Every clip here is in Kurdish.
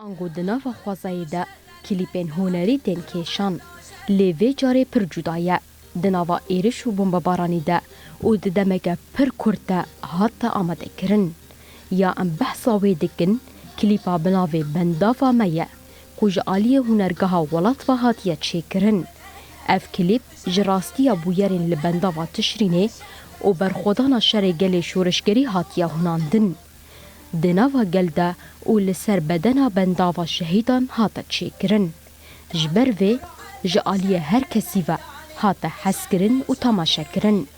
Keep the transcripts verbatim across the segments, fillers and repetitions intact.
Ango di nava xwezayê de klîpên hunerî tên kêşan, lê vê carê pir cuda ye. Di nava êriş û bombebaranî de û di demeke pir kurt de hate amadekirin. Ya em behsa wê dikin, klîpa bi navê Bendava Me ye, ku ji aliyê Hunergeha Welat ve hatiye çêkirin. Ev klîp ji rastiya bûyerên li Bendava Tişrînê û berxwedana şerê gelê şoreşgerî hatiye hunandin. Di nava gel de û li ser bedena bendava şehîdan hate çêkirin. Ji ber vê ji aliyê her kesî ve hate hezkirin û temaşekirin.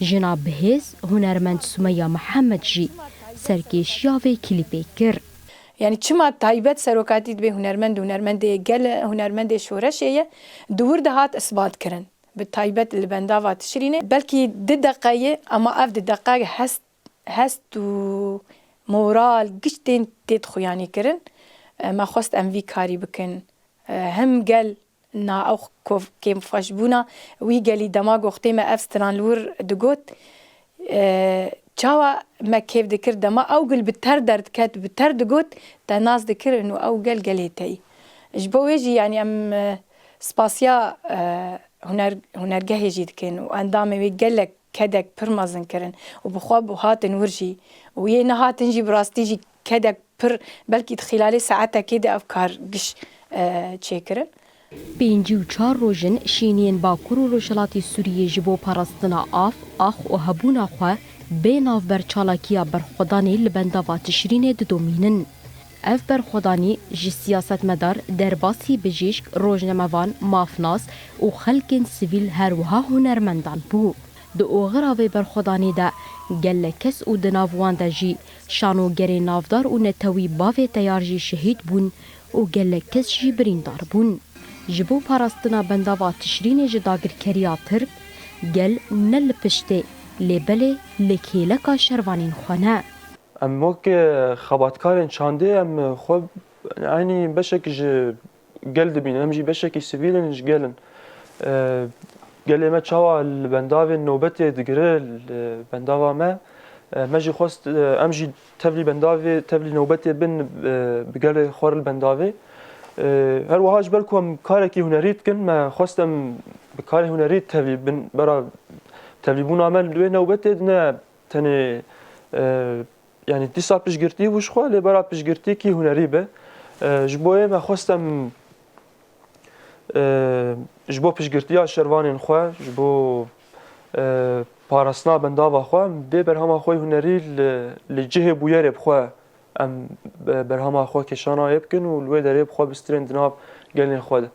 Jina bihêz hunermend Sumeya Mihemed jî serkêşiya vê klîpê kir. Yanî çima taybet serokatî dibe hunermend û hunermendê gel, hunermendê şoreşê ye, di wir de hat isbat kirin. Bi taybet li bendava Tişrînê belkî di deqe ye, ama ev di deqe hest hest û moral giş tên tê dixuyanî kirin. E, me xwest em vî karî bikin. E, hem gel na ew kof-, kêmxweşbûna wî gelî dema goxtê me ev stran li wir digot, e, çawa me kêf dikir dema ew gil bi ter derdiket, bi ter digot, te nas dikirin û ew gel gelê te yî. Ji bo wê jî, yanî em, e, spasiya, e, huner-, hunergehê jî dikin û endamê wê gelek kedek pir mezin kirin û bi xwe bi hatin wir jî û yê nehatin jî bi rastî jî kedek pir, belkî di xîlalê saetekê de ev kar giş, e, çêkirin. Pêncî û çar roj in şîniyên Bakur û Rojhilatê Sûriyê ji bo parastina av, ax û hebûna xwe bê navber çalakiya berxwedanê li bendava Tişrînê didomînin. Ev berxwedanî ji siyasetmedar, derbasî, bijîşk, rojnamevan, mafnas û xelkên sivîl, her wiha hunermendan bû. Di oxira vê berxwedanê de gelek kes û di nav wan de jî şanogerê navdar û netewî bavê teyar jî şehîd bûn û gelek kes jî birîndar bûn. Ji bo parastina bendava Tişrînê ji dagirkeriya Tirk, gel ne li piştê, lê belê li kêleka şervanên xwe ne. Em wek, e, xebatkarên çandê em, e, xwe eynî beşek ji gel dibînin. Em jî beşekî sivîl in, ji gel in. E, gelê me çawa li bendavên nobetê digire, li bendava me, e, me jî xwest, e, em jî tevlî bendavê, tevlî nobetê bin, e, bi gelê xwe re li bendavê. E, her wiha ji ber ku em karekî hunerî dikin, me xwest em bi karê hunerî tevlî bin, bera tevlîbûna me li wê nobetê ne tenê, e, yanî dîsa piştgirtî bû ji xwe, lê bera piştgirtîkî hunerî be. E, ji bo yê me xwest em, e, ji bo piştgirtiya şervanên xwe, ji bo, e, parastina bendava xwe, em vê berhema xwe yê hunerî li, li cihê bûyerê bi xwe em be-, berhema xwe kêşanayê bikin û li wê derê bi xwe bistînin di nav gelên xwe de.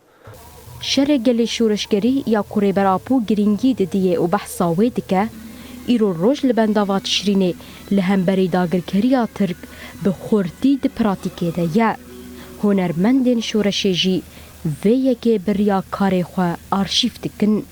Şerê gelê şoreşgerî ya ku Rêber Apo girîngî didiyê û behsa wê dike, îro roj li bendava Tişrînê li hemberî dagirkeriya Tirk bi xurtî di pratîkê de ye. Hunermendên şoreşê jî vê yekê bi riya karê xwe arşîv dikin.